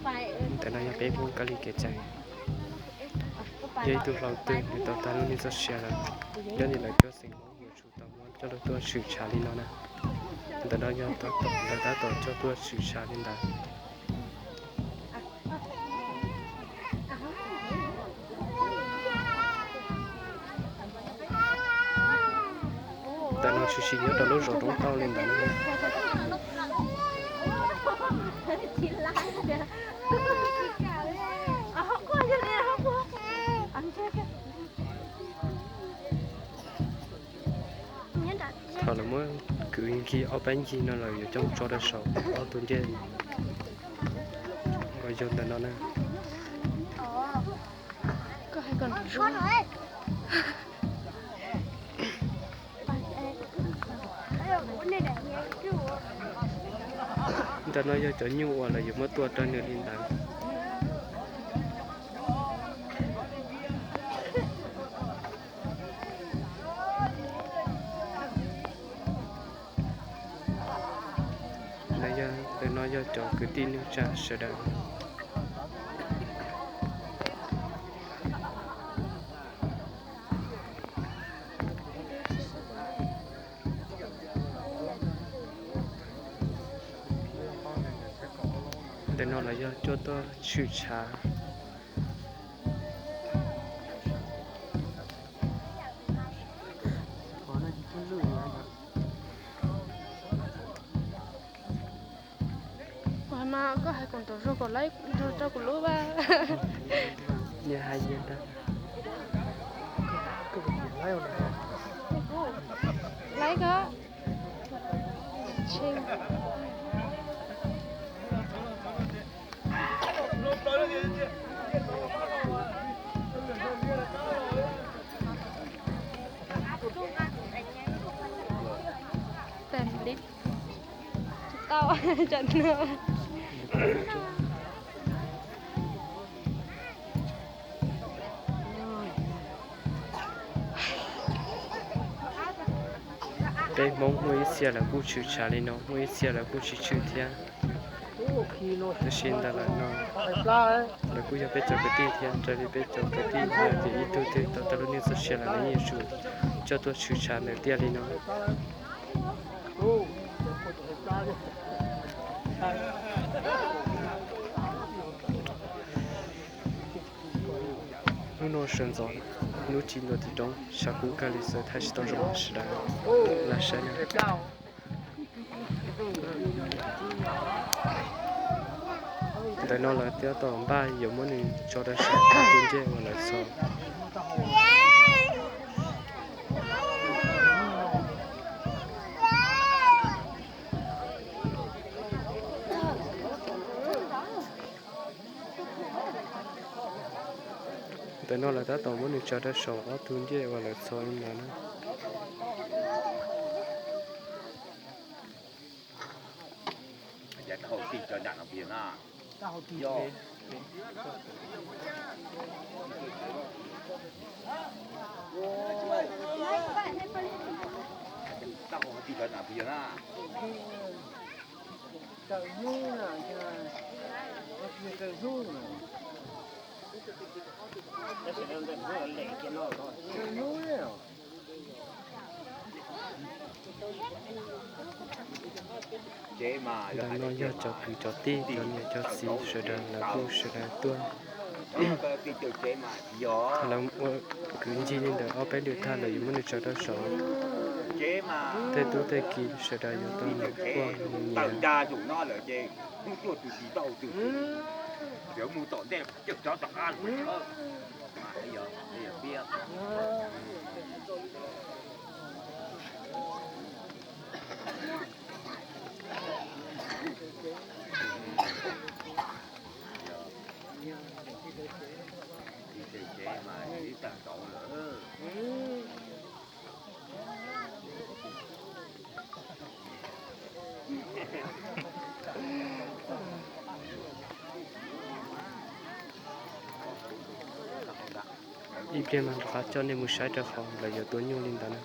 Ntawm no yog peb Hmoob kab li kev cai. Yog ib tug hluas twg nws tau tag lub neej txoj sia lawm, yog li lawv cuab xeem Hmoob yuav tsum tau muab coj los tuaj tshwm tshav li no na. Ntawm no yog tab tom, lawv tab tom coj tuaj tshwm tshav li ntawd. Ntawm no tshwm sim nyob rau lub zos roob tauj li ntawd. Thaum lawv muab kwv nkig ob peb ncig no lawm yuav coj tso rau saum ob tug ncej uas yog ntawm no na. Ntawm no yog cov nyuj uas lawv yuav muab tua rau nws li ntawd. Ntawm no yog cov kwv tij neej tsa sawv daws. Ntawm no los yog coj tuaj tshwm tshav. Mas koj hais koom tus zog kom laib rau kuv lub vas. Niag hais yeej tag. Laib koj. Tsis tau, tsam no. Peb Hmoob muaj ib txhia lawv kuj tshwm tshav li no, muaj ib txhia lawv kuj tsis tshwm thiab. Tab sis ntawm lawm no lawv kuj yog peb cov kwv tij thiab, raws li peb cov kwv tij no ces ib tug twg tau tag lub neej txoj sia lawm lawv yeej yuav tsum coj tuaj tshwm tshav ntawm tiaj li no. Hnub no sawv ntxov, lub tsis ntuas tim roob, sab kub kawg li xwb, thaij tsis tau zoo sawv daws los saib na. Ntawm no lawv tab tom npaj yuav muab nws tso rau saum tus ncej uas lawv txhos. Ntawm no lawv tab tom muab nws tso rau saum ob tug ncej uas lawv txhos li ntawd na. Ntawm no yog cov kwv cov tij, cov niam cov txiv sawv daws lawv kuj sawv daws tuaj. Lawv ua kwv ncig li ntawm ob peb lwm tag lawm yuav muab nws tso rau saum. Tej tub tej ki sawv daws yuav tau nws quaj nws nyiav. Ib pliag mas rov qab coj nej mus saib rau qhov lawv yuav tua nyuj li ntawd na.